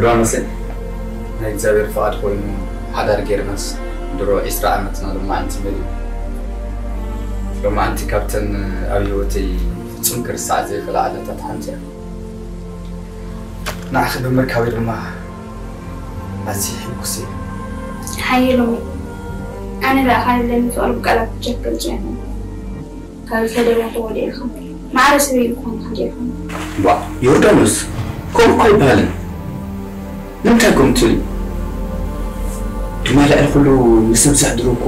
ዮናስ፣ ናይ እግዚኣብሔር ፍቓድ ኮይኑ ሓዳር ጌርናስ ድሮ ዒስራ ዓመትና ሎማዓንቲ መሊኡ። ሎማዓንቲ ካብተን ኣብ ህይወተይ ፍጹም ክርሳዕ ዘይኽእላ ዕለታት ሓንቲ እያ። ንዓኺ ብምርካበይ ድማ ኣዝየ ሕጉስ እየ። ሓየሎም፣ ኣነ ደኣ ካብ ዘለኒ ፍቕሪ ብቃላት ብቻ ክገልጾ ኣይኽእልን። ካብ ዝተደለኹ ወዲእኻ ማዕረ ሰበይ ክኾንካ ዲኻ? ዋ፣ ዮርዳኖስ፣ ከምኡ እኮ ኣይበሃልን። ንምንታይ ከምኡ ትብሊ? ድማ ልዕሊ ኩሉ ንሰብ ዘሕድሮ እኮ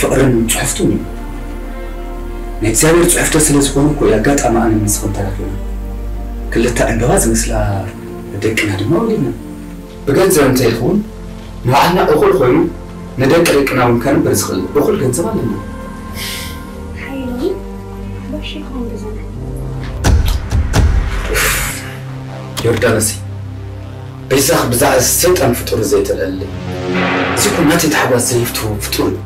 ፍቕርን ጽሑፍቱን እዩ። ናይ እግዚኣብሔር ጽሑፍተ ስለ ዝኾነ እኮ እዩ ኣጋጣሚ ኣነ ንስኽን ተራኺብና። ክልተ ዕምበባ ዝመስላ ደቅና ድማ ወሊድና። ብገንዘብ እንተይኸውን ንባዕልና እኹል ኮይኑ ንደቂ ደቅና እውን ከንብር ዝኽእል እኹል ገንዘብ ኣለና። ሓይሉ በሽ ይኸውን ብዘና። ዮርዳኖስ፣ በይዛኽ ብዛዕባ ሰይጣን ፍጡር ዘይተልዕልለይ። እዚ እኮ ናተይ ታሕጓስ ዘይፍትዎ ፍጡር እዩ።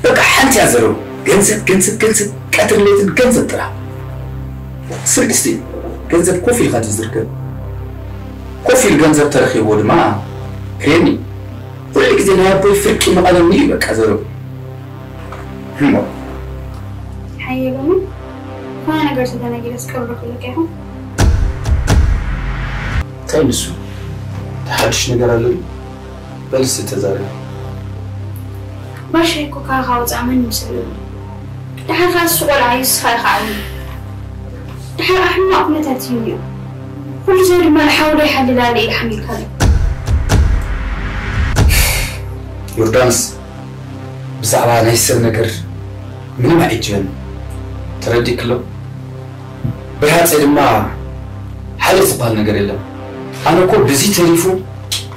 በቃ ሓንቲ እያ ዘለዎ። ገንዘብ፣ ገንዘብ፣ ገንዘብ፣ ቀትርን ለይትን ገንዘብ ጥራሕ። ስርቂ እስቲ፣ ገንዘብ ኮፍ ኢልካ ድዩ ዝርከብ? ኮፍ ኢሉ ገንዘብ ተረኺብዎ ድማ ክሬኒ። ኩሉ ግዜ ናይ ኣቦይ ፍርቂ መቐለኒ እዩ በቃ ዘለዎ። እሞ ሓየሎምን ዝኾነ ነገር ተተናጊረስ ቀብሪ ክልክ ኢኹም። እንታይ ንሱ? እቲ ሓድሽ ነገር ኣሎ ድዩ? በል እስቲ ተዛረቢ። ባሻይ እኮ ካኻ ውፃእ መን ይምሰሉ? ደሓር ከዓ እሱ ቆልዓ እዩ፣ ንስኻ ኢኻ ዓብዩ። ደሓር ኣብ ሕማቕ ኩነታት እዩ እኒኦ። ኩሉ ሰብ ድማ ንሓውዶ ይሓልል ኣለ ኢሉ ሓሚልካ ኣሎ። ዮርዳኖስ፣ ብዛዕባ ናይ ሰብ ነገር ምንም ኣይዕጅበኒ። ተረዲእክሎ? ብርሃፀ ድማ ሓደ ዝበሃል ነገር የለን። ኣነ እኮ ብዚ ተሪፉ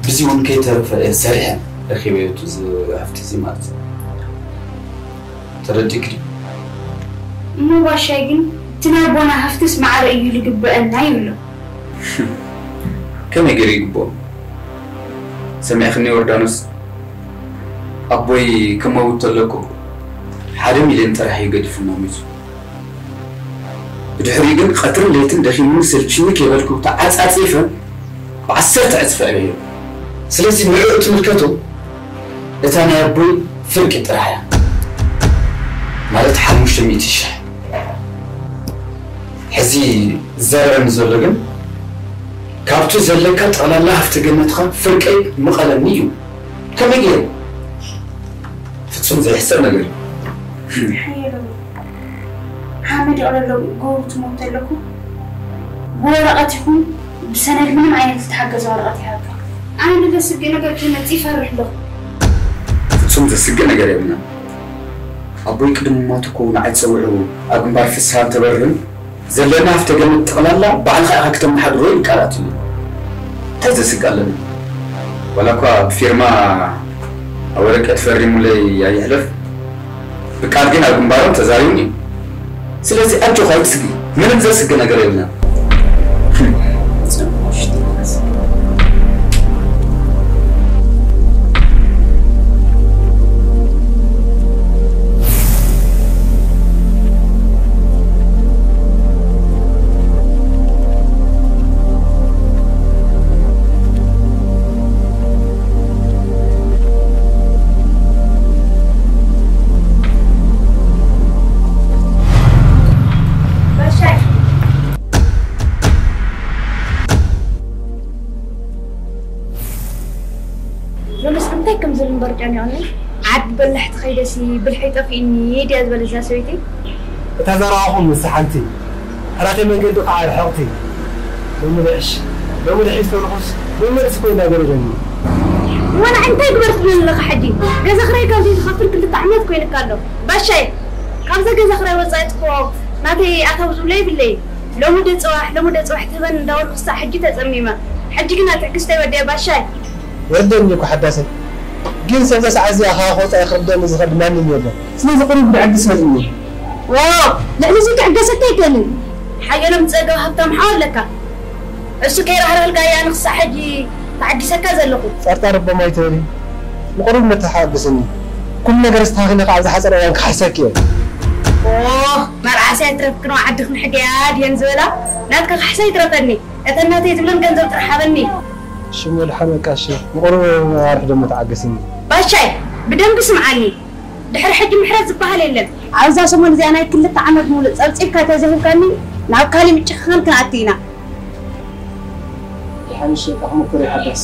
ብዚ እውን ከይተረፈ እየ ሰሪሐ ረኪበዮ እቲ ዝ-፣ ሃፍቲ እዚ ማለት እዩ። ተረዲእክ ድዩ? እሞ ባሻይ ግን እቲ ናይ ኣቦና ሃፍትስ ማዕረ እዩ ዝግበአና ይብሎ። ከመይ ገይሩ ይግብኦ? ሰሚዕክኒ ዮርዳኖስ? ኣቦይ ክመውት ተለኩ ሓደ ሚልዮን ጥራሕ እዩ ገዲፉና ሞይቱ። ብድሕሪኡ ግን ቀትርን ለይትን ደኺሙኒ ሰልችኒ ከይበልኩ ተዓጻጺፈ ብዓሰርተ ዕጽፊ ዕበዮ። ስለዚ ንዕኡ ትምልከቶ እታ ናይ ኣቦይ ፍርቂ ጥራሕ እያ። ማለት ሓሙሽተ ሚእቲ ሽሕ። ሕዚ ዝዛረበኒ ዘሎ ግን ካብቲ ዘለካ ጠቕላላ ሃፍቲ ገነትኻ ፍርቀይ ምቐለኒ እዩ። ከመይ ገይሩ? ፍጹም ዘይሕሰብ ነገር እዩ። ሓየሎም፣ ሓመድ ይቕለሎ ጎሩ ትሞት ተለኩ ብወረቐት ይኹን ብሰነድ ምንም ዓይነት ዝተሓገዘ ወረቐት ይሃብካ። ኣነ ንዘስግእ ነገር ከይመጽእ ይፈርሕ ኣለኹ። ፍጹም ዘስግእ ነገር የብልናን። ኣቦይ ቅድሚ ሞቱ እኮ ንዓይ ጸዊዑ ኣብ ግንባር ፍስሃን ተበርህን ዘለና ሃፍተ ገነት ጠቕላላ ባዕልኻ ኢኻ ክተመሓድሮ ኢሉ ቃል ኣትዩኒ። እንታይ ዘስግእ ኣለኒ? ዋላ እኳ ብፊርማ ኣብ ወረቀት ፈሪሙለይ ኣይሕለፍ፣ ብቃል ግን ኣብ ግንባሮም ተዛሪቡኒ እዩ። ስለዚ ኣጆኻ ኣይትስግኢ፣ ምንም ዘስግእ ነገር የብልናን። ሎምስ እንታይ ከም ዝብል እምበር ጨኒቑኒ። ዓዲ በላሕቲ ከይደሲ ብልሐይ ጠፊእኒ ድያ ዝበለት እዛ ሰበይቲ? እታ ዘረባኹም ንሳ ሓንቲ። ሕራተይ መንገዲ ከዓ ርሕቕቲ። ሎሚ ልዕሽ፣ ሎሚ ልሕሽ ተልኹስ፣ ሎሚ ርእሲ ኮይና ገረደኒ። ዋላ እንታይ ግበር ትብለኒ ኣለኻ ሕጂ? ገዛ ክራይ ካብ ዘይትኸፍል ክልተ ዓመት ኮይኑካ ኣሎ። ባሻይ፣ ካብዛ ገዛ ክራይ ወፃኢ እኮ ናተይ ኣታዊ ዝብሎ የብለይ። ሎሚ ዶ ፅባሕ፣ ሎሚ ዶ ፅባሕ ትህበኒ እንዳበልኩ ክሳዕ ሕጂ ተፀሚመ። ሕጂ ግና ትዕግስተይ ወዲአ ባሻይ። ወደኒ እኮ ሓዳሰይ። ግን ሰብዛ ሰዓት እዚኣ ካብ ወፃኢ ክርደኒ ዝኽእል ማንም የለን። ስለዚ ቁሩብ ንዕግስ በልኒ። ዎ፣ ልዕሊ እዚ ክዕገሰካ ኣይክእልን። ሓየሎም ጸገብ ሃብታም ሓው ኣለካ። እሱ ከይራህረህልካ እየ ኣነ ክሳዕ ሕጂ ተዓጊሰካ ዘለኹ። ጸርጻር እቦ ማይ ትበሊ። ንቁሩብ መተሓግስኒ። ኩሉ ነገር ኣስተኻኺለ ከኣ ኣብ ዝሓጸረ እዋን ክሓሰኪ እየ። ኦ፣ መርዓሲ ኣይትረፍክን ዓዲ ክንሕድያ ድየን ዝበላ? ናትካ ካሕሳ ይትረፈኒ። እተን ናተይ ትብለን ገንዘብ ጥራሕ ሃበኒ። ሽሙ ድሓን በቃ እሺ፣ ንቑሩብ ኣዋርሕ ደሞ ተዓገስኒ። ባሻይ፣ ብደንቢ ስምዓኒ። ድሕሪ ሕጂ ምሕረት ዝበሃል የለን። ኣብዛ ሰሙን እዚኣ ናይ ክልተ ዓመት ሙሉእ ጸብጺብካ ተዘይህብካኒ ናብ ካሊእ ምጭኽኻን ክንኣቱ ኢና። ድሓን እሺ፣ በቃ ክሞክር እየ ሓዳስ።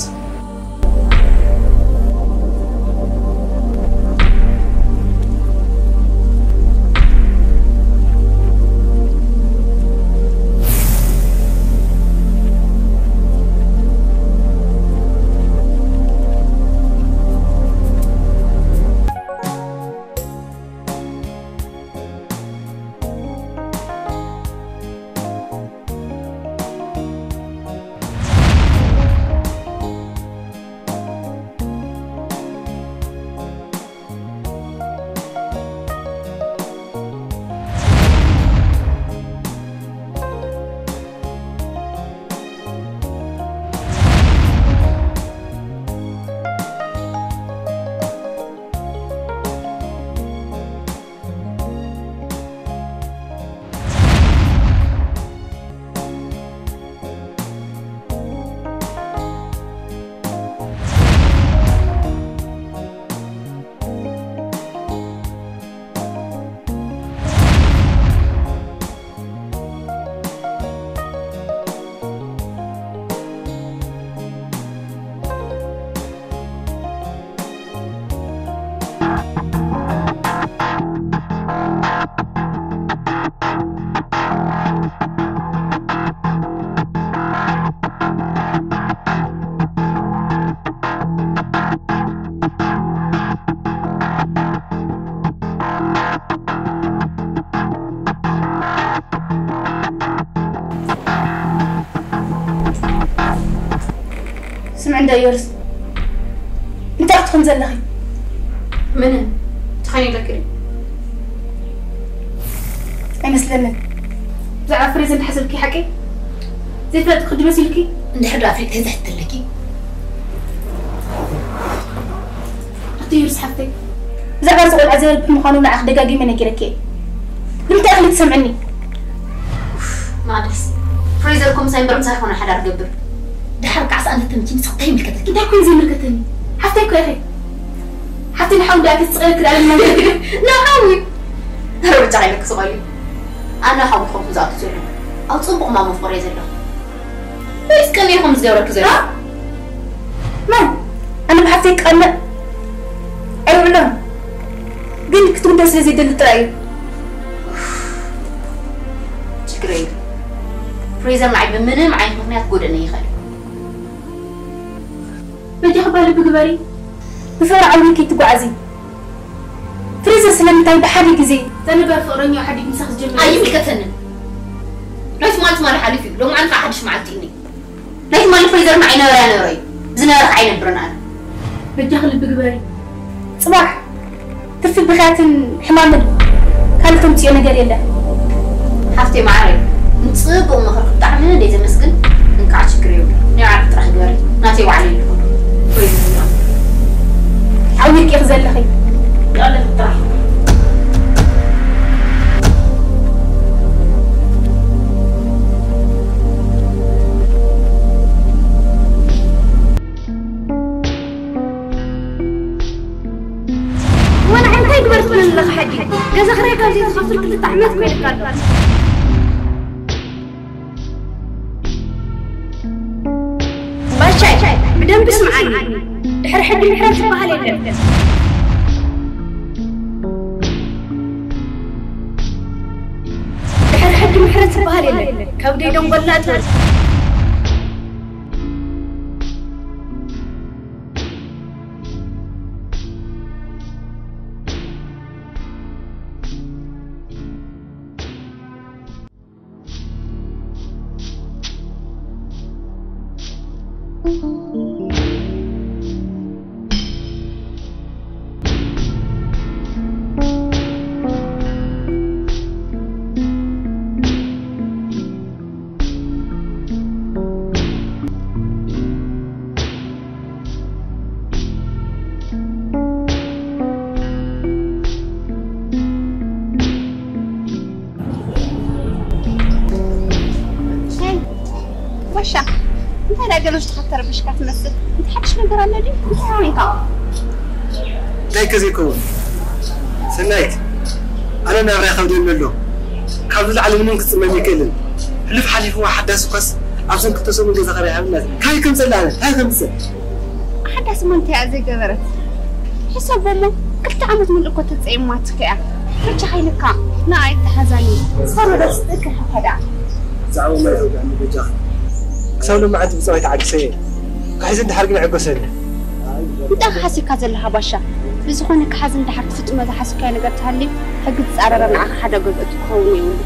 ስምዒ እንዳ ዮርስ እንታይ ክትኾን ዘለኺ? ምንም ትኾን ኢለኪ ድዩ? ኣይመስለንን። ብዛዕባ ፍሬዘር እንተሓሰብኪ ሓቂ ዘይፍለጥ ክዲ መሲልኪ? እንድሕር ዶ ኣፍሊጥ ተዘሕተለኪ? ኣቲ ዮርስ ሓፍተይ ብዛዕባ እዚ ቆልዓ ዘረብሕ ምዃኑ ንዓኺ ደጋጊመ ነጊረኪ እየ። ንምንታይ ኢኺ ትሰምዕኒ? ማለስ ፍሬዘር ኮምሳይ እምበር ምሳይ ኮነ ሓዳር ገብር። ድሓር ከዓስ ኣንተ ተምኪ ንስኺ እንታይ ይምልከተኪ? እንታይ ኮይኑ ዘይምልከተኒ? ሓፍተይ እኮ ኢኺ። ሓፍተይ ንሓው እንዳኣከ ትስቐለክ ዳለ ምናምን ንሓው እዩ። ረብጫ ኢለክ ስቐሉ። ኣነ ሓው ክኸውን ዝኣቱ ዘሎ ኣብ ጽቡቕ ማሞ ፍቕሪ ዘለኹ። ወይስ ቅንኢ ኢኹም ዝገብረኪ ዘሎ? መን? ኣነ ብሓፍተይ ክቐንእ ኣይውዕሎን። ግን ክትውደእ ስለ ዘይደሊ ጥራይ እዩ። ችግር የለን። ፍሬዘር ንዓይ ብምንም ዓይነት ምኽንያት ክጎድእኒ ይኽእል እዩ። በጃኺ እባ ልቢ ግበሪ። ብፍቕሪ ዓዊርኪ ትጓዓዚ። ፍሬዘር ስለምንታይ ብሓደ ግዜ ዘንበር ፍቕረኛኡ ሓዲግ ምሳኺ ዝጀምር? ኣይምልከተንን። ናይ ትማሊ ትማሊ ሓሊፉ እዩ። ሎምዓንቲ ከዓ ሓድሽ መዓልቲ እዩ። ናይ ትማሊ ፍሬዘር ንዓይ ነበረ ነበረ እዩ። ዝነበረ ከዓ ኣይነብርን ኣነ። በጃኺ ልቢ ግበሪ። ጽባሕ ትርፊ ብኽያትን ሕማምን ካልእ ተምጽኦ ነገር የለን። ሓፍተይ መዓረይ፣ ንጽቡቕ ምኽርኺ ብጣዕሚ እየ ዘመስግን። እንቃዕ ችግር የብሉን። ናይ ባዕልኺ ጥራሕ ግበሪ። ናተይ ባዕለይ ኣለኹ። ወይ ዓዊርኪ ኢኺ ዘለኺ። ይቐለልኪ ጥራሕ። ወላ እንታይ ግበር ትብለኒ ኣለኻ ሕጂ? ገዛ ኽራይ ካብ ዘይትኸፍል ክልተ ዓመት ኮይንካ ኣሎ። ባሻይ ብደንቢ ስምዓኒ። ድሕሪ ሕጂ ምሕረት ዝበሃል የለን። ድሕሪ ሕጂ ምሕረት ዝበሃል የለን። ከብደይ ደንጎላ ትብል። ወሻ እንታይ እንታይ ገለ ውሽጥኻ ተረቢሽካ ትመስል? እንታይ ሓድሽ ነገር ኣሎ ድዩ? እንታይ ኾይንካ? እንታይ ከ ዘይከውን? ሰናይት፣ ኣነ ናብራ ይኸብደኒ ኣሎ። ካብዚ ላዕሊ ምንም ክጽመም ኣይክእልን። ሕሉፍ ሓሊፉ ሓዳስ እኳስ ኣብዘን ክልተ ሰሙን ገዛ ኸራይ ሃብና። እንታይ ከምጽእ ኣነ? እንታይ ከምጽእ? ሓዳስ እሞ እንታይ እያ ዘይገበረት? ሕሰቦ እሞ ክልተ ዓመት ሙሉእ እኮ ተጸይማትካ እያ። በጃኻ ኢልካ ንዓ ኣይተሓዛኒ። ዝፈረዶ ስጥክ ከፈዳ። ብዛዕባ ማይ ተውግዕኒ በጃኻ። ክሳብ ሎማዓንቲ ብጸባይ ተዓጊሰ እየ። ክሕዚ እንድሕር ግን ይዕገሰኒ። እንታይ ሓሲብካ ዘለኻ ባሻ? ብዝኾነ ክሓዚ እንድሕር ትፍጽሞ ዝሓሰብካዮ ነገር ተሃልዩ፣ ሕጊ ዝጻረረ ንዓኻ ሓደጋ ዘእቱ ክኸውን የብሉን።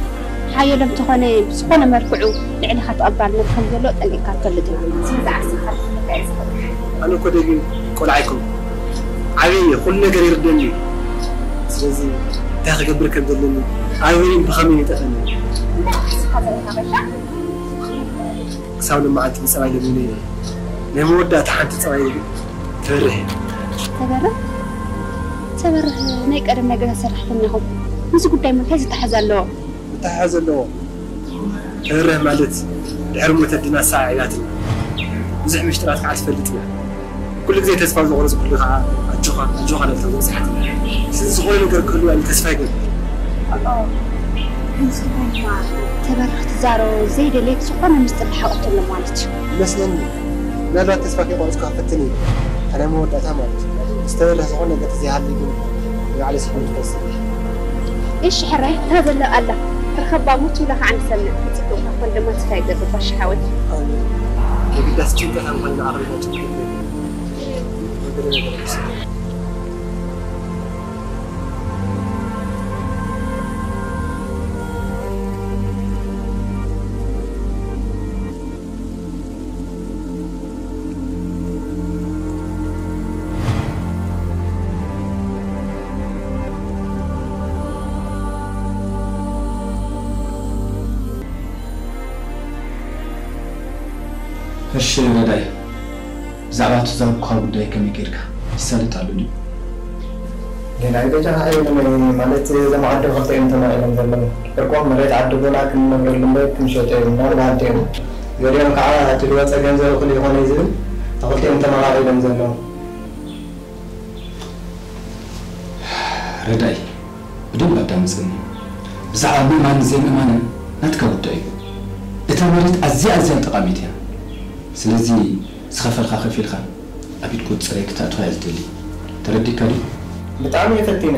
ሓየሎም ተኾነ ብዝኾነ መልክዑ ልዕሌኻ ተቐባልነት ከም ዘለዎ ጠንቂቕካ ትፈልጥ ኢኻ። ስለዚ ዓርስኻ ክትፍትሕ እየ ዝኽእል። ኣነ እኮ ደጊም ቆልዓ ኣይኮንኩን። ዓብየ እየ፣ ኩሉ ነገር ይርደኒ እዩ። ስለዚ እንታይ ክገብር ከም ዘለኒ፣ ኣበይን ብኸመይን ይጠፍኣኒ። እንታይ ሓሲብካ ዘለኻ ባሻ? ክሳብ ሎማዓንቲ ብጸባይ ለሚነ እየ። ናይ መወዳእታ ሓንቲ ጸባይ ተበርህ እየ። ተበርህ? ተበርህ ናይ ቀደም ናይ ገዛ ሰራሕተኛኹም። ምስዚ ጉዳይ እሞ እንታይ ዝተሓሓዝ ኣለዎ? ዝተሓሓዝ ኣለዎ። ተበርህ ማለት ድሕሪ ሞት ኣደና ኣሰዓዒባትና። ብዙሕ ምሽጥራት ከዓ ትፈልጥ እያ። ኩሉ ግዜ ተስፋ ዝቖረጽኩሉ ከዓ ኣጆኻ፣ ኣጆኻ ኢላ እታ ዝበጽሓትኒ። ስለዚ ዝኾነ ነገር ክህልዋ ኢለ ተስፋ ይገብር። ኣቦ፣ ከምዚ ኮይንካ ተበርኽ ትዛረቦ ዘይደለየት ዝኾነ ምስጢር ለሓቐቶ ኣሎ ማለት እዩ። ይመስለኒ፣ ምናልባት ተስፋ ከይቆረጽኩ ክፈትን ኢለ። እታ ናይ መወዳእታ ማለት እዩ። ምስ ተበርህ ዝኾነ ነገር ተዘይሃልዩ ግን ንባዕለይ ስሒቡ ክወስድ እየ። እሺ ሕራይ፣ እታ ዘላ ኣላ። ርኸባ እሞ ትብላ ከዓ ንሰምዕ። ክጽብቕ እኳ ኮን ድማ ተስፋ ይገብር ባሻ ሓወይ። ኣሜን። የግዳስ ጭንቀት ኣንኳን ንዓቕርቦ ጭንቀት የለን። እሺ ረዳይ፣ ብዛዕባ እቲ ዘረብኩኻ ጉዳይ ከመይ ጌርካ? ይሳለጥ ኣሎ ድዩ? ጌናይ በጃኻ ሓየሎም፣ ማለት እዞም ዓዲ ክልተ እዮም ተማቒሎም ዘለዉ። ፍርቆም መሬት ዓዲ ቡና ክንነብረሉ እምበር ክንሸጦ እዮም እንዳበሉ ሃልቲ እዮም። ገሊኦም ከዓ እቲ ዝወፀ ገንዘብ እኹል ይኾነ እዩ ዝብል፣ እቲ ክልቲኦም ተመቓቒሎም ዘለዉ። ረዳይ፣ ብደንብ ኣዳምፀኒ። ብዛዕባ ምእማንን ዘይምእማንን ናትካ ጉዳይ እዩ። እታ መሬት ኣዝያ ኣዝያ ጠቓሚት እያ። ስለዚ ዝኸፈልካ ከፊልካ ኣብ ኢድ ጎድ ፅሬ ክተእትዋ እየ ዝደሊ። ተረዲእካ ድዩ? ብጣዕሚ እየ ፈቲነ፣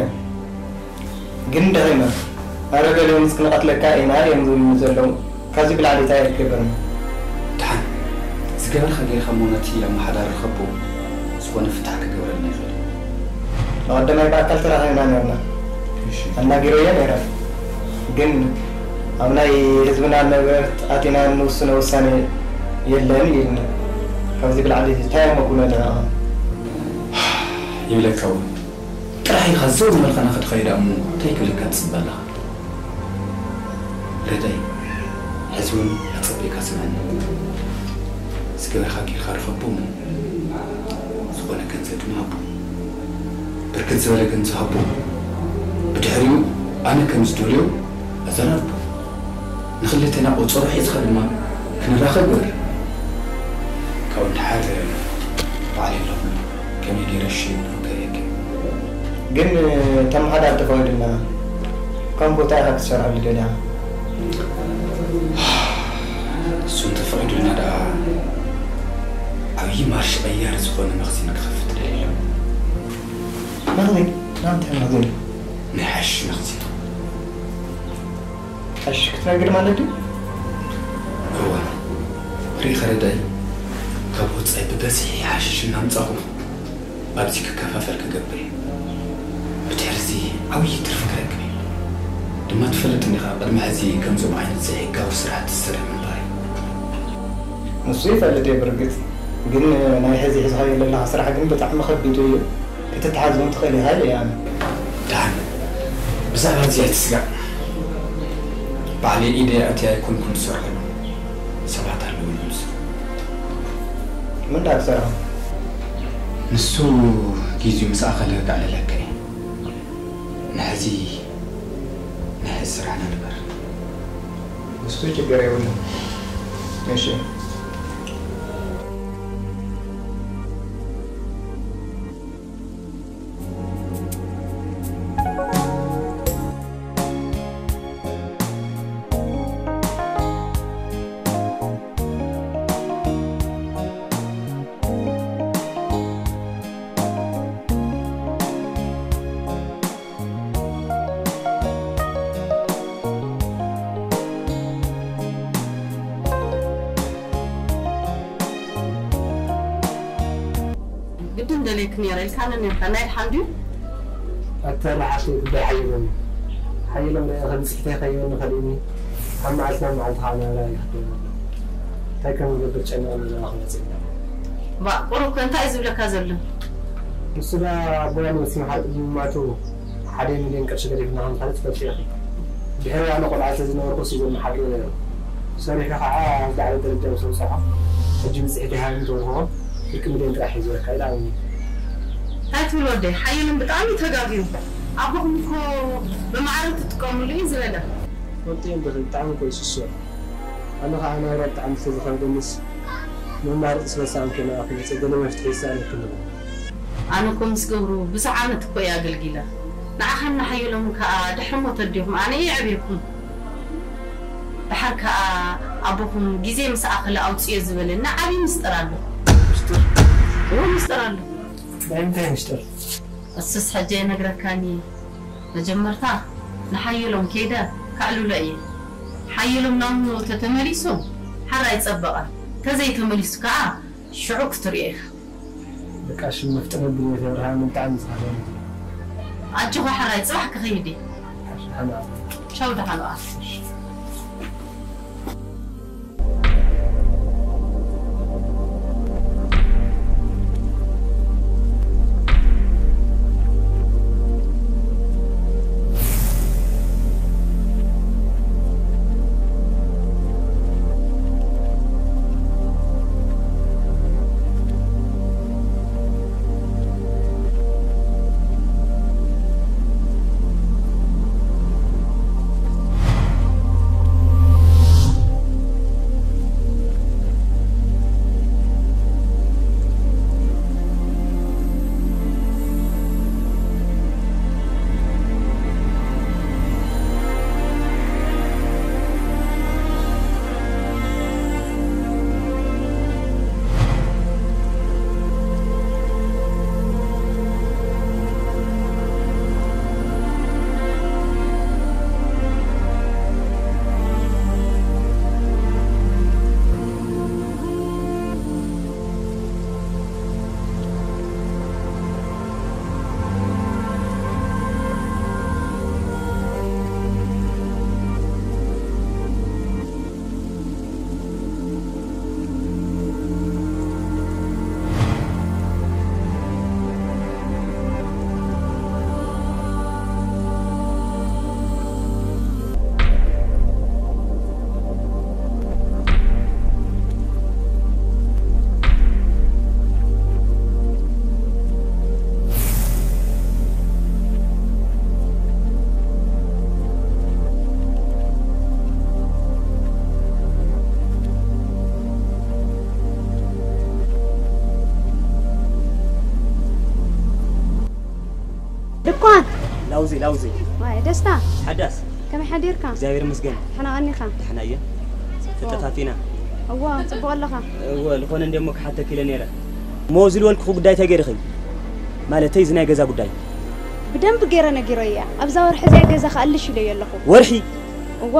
ግን ደኺመ። ኣረ ገሊኦምስ ክንቐትለካ ኢና እዮም ዝብሉኒ ዘለዉ። ካብዚ ብላዕሊ እንታይ እየ ክገብር? ደሓን፣ ዝገበርካ ጌርካ እሞ ነቲ ኣመሓዳሪ ርኸቦ ዝኾነ ፍታሕ ክገብረልና ይኽእል እዩ። ብቐዳማይ ብኣካል ተራኺብና ነርና። እሺ። ኣናጊረዮ ነይረ። ግን ኣብ ናይ ህዝብና ንብረት ኣቲና እንውስኖ ውሳኔ የለን ኢሉኒ። ካብዚ ብላዕሊ እንታይ እሞ ክብሎ ንዕኻ? ይብለካ እውን። ጥራሕ ኢኻ ዘው እናበልካ ናኸድካዮ ደኣ እሞ እንታይ ክብለካ ትጽበ ኣለኻ? ረዳይ፣ ሕዚ እውን ኣጸቢቕካ ስምዐኒ። ዝገበርካ ጌርካ ርኸቦ እሞ ዝኾነ ገንዘብ ድማ ሃቦ። ብርክት ዝበለ ገንዘብ ሃቦ። ብድሕሪኡ ኣነ ከም ዝደልዮ ኣዘራርቦ። ንኽልቴና ቆጸሮ ሒዝካ ድማ ክንራኸብ ግበር። ካብኡ ንደሓር ባዕለይ ኣለኹ። ከመይ ገይረ እሺ ክብለኪ? ግን ተመሓዳሪ ተፈቒዱልና፣ ከም ቦታ ኢኻ ክትሰርሐሉ ደሊኻ? እሱ እንተፈቒዱልና ደኣ ዓብዪ ማርሽ ቀያሪ ዝኾነ መኽዚን ክኸፍት ደልየ ኣለኹ። መኽዚን? ናይ እንታይ መኽዚን? ናይ ሓሽሽ መኽዚን። ሓሽሽ ክትነግድ ማለት ድዩ? እወ፣ ርኢኻ ረዳኢ፣ ካብ ወጻኢ ብበዝሒ ሓሽሽ እናምጻኹ ኣብዚ ክከፋፈል ክገብር እየ። ብድሕርዚ ዓብዪ ትርፊ ክረክብ እየ። ድማ ትፈልጥ እንዲኻ፣ ቅድሚ ሕዚ ከምዞም ዓይነት ዘይሕጋዊ ስራሕቲ ዝሰርሕ ምንባረይ። ንሱ ይፈልጥ እየ ብርግጽ፣ ግን ናይ ሕዚ ሒዝኻዮ ዘለኻ ስራሕ ግን ብጣዕሚ ከቢድ እዩ። ክትተሓዝ እውን ትኽእል ኢኻ ኢለ እየ ኣነ። ደሓን፣ ብዛዕባ እዚ ኣይትስጋእ። ባዕለይ ኢደይ ኣእትየ ኣይኮንኩን ዝሰርሐሉ። ሰባት ኣለዉ እዮም ዝሰርሑ። መን ደኣ ክሰርሖ? ንሱ ጊዜኡ ምስ ኣኸለ ከዕልለካ እየ። ንሕዚ፣ ንሕዚ ስራሕና ንበር። ንሱ ችግር የብሉን። እሺ። ክነይረ ኢልካኒ ነርካ። ናይ ድሓን ድዩ? ኣታ ለሓፍተይ ጉዳይ ሓየሎም እዩ። ሓየሎም ርኣ ከም ጽሕተይ ከይበኒ ከሊእኒ። ካብ መዓልቲ ናብ መዓልቲ ከዓ ናብራ ይኽደል ኣሎ። እንታይ ከም ዝገብር ጨኒቐኒ ዘለኹ መጺእ። ባ፣ ቁሩብ ከ እንታይ እዩ ዝብለካ ዘሎ? ንሱ ደኣ ኣቦና ነብሲ መሓር ቅድሚ ምማቱ ሓደ ሚልዮን ቅርሺ ገዲፍና ከም ካልእ ትፈልጡ ኢኺ። ድሕሪ ኣነ ቆልዓ ስለ ዝነበርኩ እሱ እዩ ዘመሓድሮ ነይሩ። ሰሪሑ ከዓ ኣብ ዝለዓለ ደረጃ ምስ ኣብፀሖ፣ ሕጂ ብፅሒት ይሃብን ተወርኽዎ ፍርቂ ሚልዮን ጥራሕ እዩ ዝበካ ኢሉ ኣብኒ። እንታይ ትብል ወደይ? ሓየሎም ብጣዕሚ እዩ ተጋግዩ። ኣቦኹም እኮ ብማዕረ ትጥቀምሉ እዩ ዝበለ። ፈልጦ እየ እምበር ብጣዕሚ እኮ እዩ ስሱዕ። ኣነ ከዓ ናብራ ብጣዕሚ ስለዝኸብደኒስ መማረፂ ስለዝሰኣንኩ እየ ናባኹም መፂአ ገለ መፍትሒ ይሰኣነክን እሞ። ኣነ እኮ ምስ ገብሩ ብዙሕ ዓመት እኮ እየ ኣገልጊለ። ንዓኻን ንሓየሎምን ከዓ ድሕሪ ሞት ኣዴኹም ኣነ እየ ኣዕብየኩም። ደሓር ከዓ ኣቦኹም ግዜ ምስ ኣኸለ ኣውፅዮ ዝበለኒ ዓብዪ ምስጢር ኣሎ። ምስጢር? እወ፣ ምስጢር ኣሎ። ናይ ምንታይ ምስጢር? እሱስ ሕጂ ኣይነግረካን እየ። መጀመርታ ንሓየሎም ከይደ ከዕልሎ እየ። ሓየሎም ናብ ንኡ ተተመሊሱ ሓራይ ጸበቐ። ተዘይተመሊሱ ከዓ ሽዑ ክትሪኦ ኢኻ። በቃ እሺ፣ መፍጠን ብድንገት የብርሃ ምን ጣዕም ዝኻፈለ። ኣጆኻ ሕራይ፣ ጽባሕ ክኸይድ እየ። ሓና። ቻው፣ ደሓን ዋል። ድኳን። ላውዚ፣ ላውዚ። ዋይ፣ ደስታ። ሓዳስ። ከመይ ሓዲርካ? እግዚኣብሔር ይመስገን። ደሕና ቀኒኻ? ደሕና እየ። ተጠፋፊና። እወ፣ ጽቡቕ ኣለኻ? እወ፣ ዝኾነ እንደ እሞ ክሓተኪ ኢለ ነይረ። እሞ እዚ ዝበልኩኺ ጉዳይ እንታይ ገይርኺ? ማለተይ፣ እዚ ናይ ገዛ ጉዳይ። ብደንቢ ገይረ ነጊረዮ እየ። ኣብዛ ወርሒ እዚኣ ገዛ ክኣልሽ ኢለዮ ኣለኹ። ወርሒ? እወ።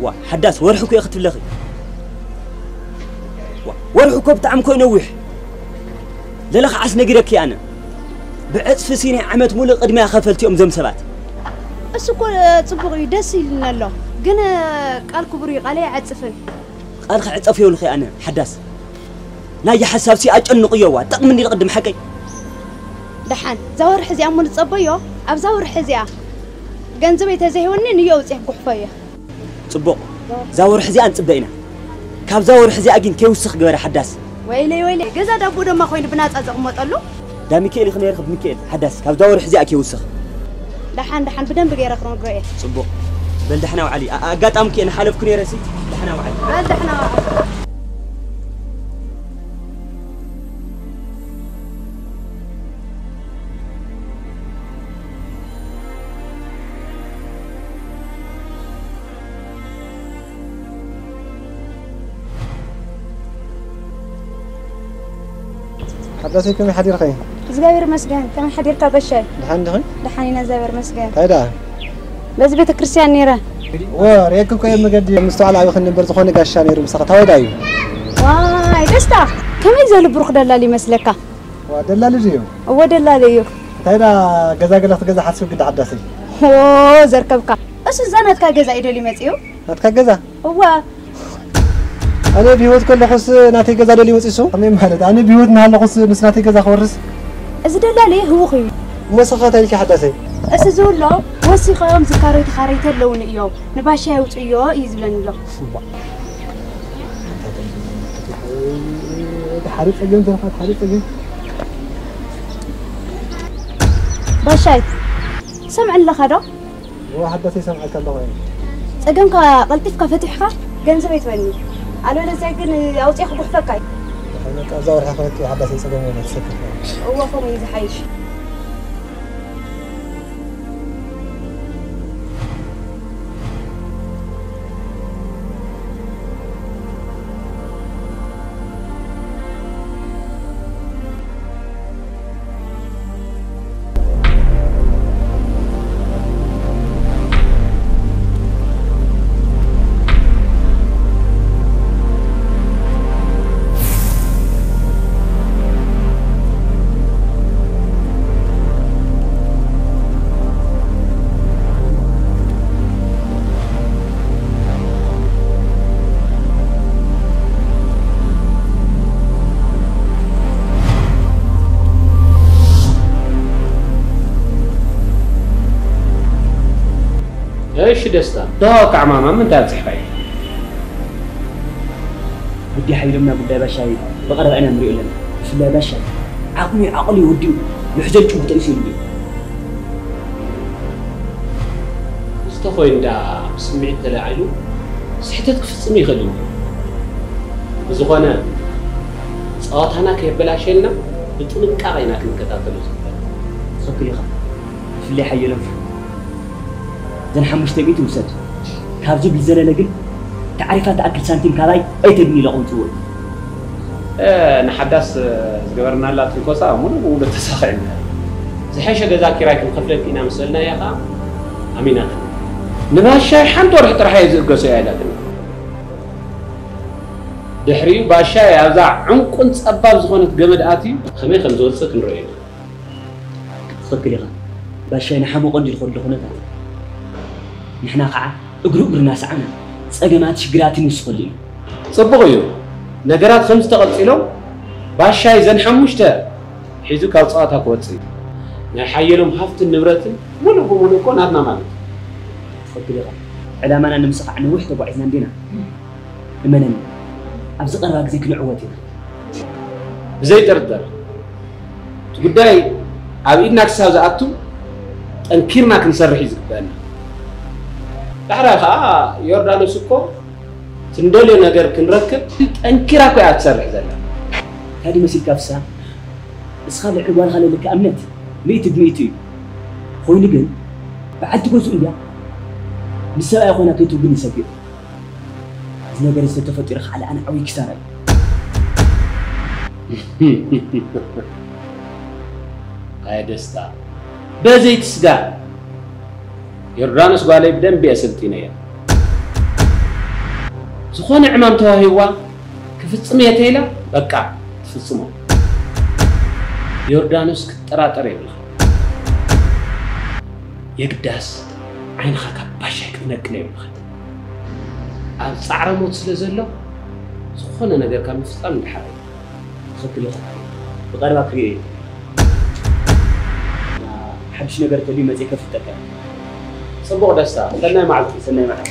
ዋ፣ ሓዳስ፣ ወርሒ እኮ እየ ክትብለኺ። ዋ፣ ወርሒ እኮ ብጣዕሚ እኮ እዩ ነዊሕ። ለለ ከዓስ ነጊረኪ ኣነ። ብዕጽፊ ሲ ናይ ዓመት ሙሉእ ቅድሚያ ከፈልቲ እዮም እዞም ሰባት። እሱ እኮ ጽቡቕ እዩ፣ ደስ ኢሉኒ ኣሎ። ግን ቃል ክቡር እዩ፣ ቃለይ ኣይዓጽፍን። ቃል ክዕጸፍ የብልኺ ኣነ፣ ሓዳስ። ናይ ሓሳብ ሲ ኣጨንቕዮ፣ ዋ፣ ጠቕምኒ ኢሉ ቅድም ሓቀይ። ደሓን፣ እዛ ወርሒ እዚኣ እሞ ንጸበዮ፣ ኣብዛ ወርሒ እዚኣ ገንዘበይ ተዘይህወኒ ንዮ ኣውጺአ ክጉሕፎ እየ። ጽቡቕ። እዛ ወርሒ እዚኣ ንጽበ ኢና። ካብዛ ወርሒ እዚኣ ግን ከይውስኽ ግበረ ሓዳስ። ወይለይ፣ ወይለይ፣ ገዛ ዳቦ ደማ ኮይኑ ብናጻ ዘቕመጠሉ። ዳ ሚካኤል ኢኺ ነይርኺ፣ ብሚካኤል ሓዳስ። ካብዛ ወርሒ እዚኣ ከይውስኽ። ደሓን፣ ደሓን፣ ብደንቢ ገይረ ክነግሮ እየ። ጽቡቕ። በል ደሕና ውዓሊ። ኣ-፣ ኣጋጣሚ ከ ንሓለፍኩ ነይረ ሲ። ደሕና ውዓሊ። በል ደሕና ውዓሊ። ሓዳሰይ ከመይ ሓዲርኺ? እግዚኣብሔር ይመስገን። ከመይ ሓዲርካ በሻይ? ደሓን ዲኺ? ደሓን ኢና፣ እግዚኣብሔር ይመስገን። እንታይ ደኣ? በዚ ቤተ ክርስቲያን ነይረ። ወ፣ ርኤኪ እኮ እየ መገዲ ምስትውዓል ኣብኺ ነበር ዝኾነ ጋሻ ነይሩ ምሳኺ። እንታይ ወዳ እዩ? ዋይ፣ ደስታ! ከመይ ዝበለ ብሩኽ ደላል ይመስለካ? ደላሊ ድዩ? እወ፣ ደላሊ እዩ። እንታይ ዳ ገዛ ገለ ክትገዛ ሓስብ ግዳ ሓዳሰይ? ኦ፣ ዘርከብካ። እሱ እዛ ናትካ ገዛ እዩ ደልዩ መጺኡ። ናትካ ገዛ? እወ። ኣነ ብህይወት ከለኹስ ናተይ ገዛ ደልዩ መጺሱ? ከመይ ማለት? ኣነ ብህይወት እናሃለኹስ ምስ ናተይ ገዛ ክወርስ? እዚ ደላሊ ህውኽ እዩ። እሞ ንስኻ እንታይ ኢልካ ሓዳሰይ? እሱ ዝብሎ ወሲኾም ዝካረዩ ተኻረይቲ ኣለውኒ እዮም። ንባሻ የውፅዮ እዩ ዝብለኒ ኣሎ። ሓደ ጸገም ተረፋት፣ ሓደ ጸገም። ባሻይ፣ ትሰምዐኒ ኣለኻ ዶ? እወ፣ ሓዳሰይ ይሰምዓካ ኣለኹ። ጸገምካ ቀልጢፍካ ፈቲሕካ ገንዘብ ኣይትበኒ። ኣለበለዚያ ግን ኣውጺአ ክጉሕፈካ እዩ። በቃ፣ እዛ ወርሒ ክልተ ሓዳሰይ ጸገም የለን፣ ትሰክፍ። እወ፣ ከምኡ እዩ ዝሓይሽ። እሺ ደስታ፣ ዶ ኣቃዕማማ ምንታይ ኣብጺሕካዮ? ወዲ ሓይሎም ናብ ጉዳይ ባሻይ ብቐረባ ኢና ንሪኦ ኣለና። ብፍላይ ባሻይ ዓቕሚ ዓቕሊ ወዲኡ ምሕዘል ጭቡጥ ርእሲ የብሉን። ዝተኾይኑ ደኣ ብስምዒት ተለዓዒሉ ስሕተት ክፍጽም ይኽእል እዩ። ብዝኾነ ጸዋታና ከየበላሸልና ብጥንቃቐ ኢና ክንከታተሎ ዝግበኣና። ትኽክል ኢኻ። ብፍላይ ሓየሎም። እዘን ሓሙሽተ ሚእቲ ውሰድ። ካብዚ ብዝዘለለ ግን ታዕሪፋ ትኣክል ሳንቲም ካባይ ኣይተግኒ ኢለ ቁንጭዎ። እ፣ ንሓዳስ ዝገበርናላ ትንኮሳ ሙሉ ብሙሉ ተሳኺዕና። ዝሐሸ ገዛ ኪራይ ክንኸፍለኪ ኢና ምስ በልናያ ኸኣ ኣሚናትና። ንባሻይ ሓንቲ ወርሒ ጥራሕ እየ ዝእገሶ እያ ኢላትና። ድሕሪኡ ባሻይ ኣብዛ ዕንቁን ጸባብ ዝኾነት ገመድ ኣትዩ ከመይ ከም ዝወጽእ ክንርእዮ ኢና። ትኽክል ኢኻ። ባሻይ ንሓመቖ እንዲ ዝኾነ ኩነታት ንሕና ኸዓ እግሩ እግሩ እናሰዓና ጸገማት ሽግራትን ይውስኸሉ እዩ። ጽቡቕ እዩ። ነገራት ከምዚ ተቐጺሎም ባሻይ ዘን ሓሙሽተ ሒዙ ካብ ጸዋታ ክወጽእ እዩ። ናይ ሓየሎም ሃፍትን ንብረትን ሙሉእ ብሙሉእ እኮ ናትና ማለት እዩ። ትኽክል ኢኻ። ዕላማና ንምስኻዕ ነዊሕ ተጓዒዝና እንዲና። እመነኒ፣ ኣብዚ ቀረባ ግዜ ክንዕወት ኢና። ብዘይ ጥርጥር። እቲ ጉዳይ ኣብ ኢድና ክሳብ ዝኣቱ ጠንኪርና ክንሰርሕ እዩ ዝግበአና። ዳሕራይ ኸዓ ዮርዳኖስ እኮ እቲ እንደልዮ ነገር ክንረክብ ጠንኪራ እኮ እያ ትሰርሕ ዘላ። እንታይ ድዩ መሲልካ ፍስሃ? እስኻ ልዕሊ ጓልኻ ለለካ እምነት ሚእቲ ብሚእቲ እዩ። ኮይኑ ግን በዓልቲ ገዝኡ እንድያ ምስ ሰብኣያ ኮይና ከይትውግን ይሰግእ። እዚ ነገር እዚ ተፈጢሩ ከዓ ለኣነ ዓብዪ ኪሳራ እዩ። ኣየ ደስታ፣ በዘይ ትስጋእ። ዮርዳኖስ ጓለይ ብደንቢ እየ ሰልጢነያ። ዝኾነ ዕማም ተዋሂብዋ ክፍጽም እየ ተይላ፣ በቃ ትፍጽሞ። ዮርዳኖስ ክትጠራጠር የብልኻ። የግዳስ ዓይንኻ ካብ ባሻይ ክትነቅል የብልኻን። ኣብ ጻዕረ ሞት ስለ ዘሎ፣ ዝኾነ ነገር ካብ ምፍጻም ንድሓር እዩ። ትኽክል ኢኻ። ብቐረባ ክርእዮ እየ። ሓድሽ ነገር እንተልዩ መጺኤ ከፍልጠካ እየ። ጽቡቕ ደስታ፣ ሰናይ መዓልቲ። ሰናይ መዓልቲ።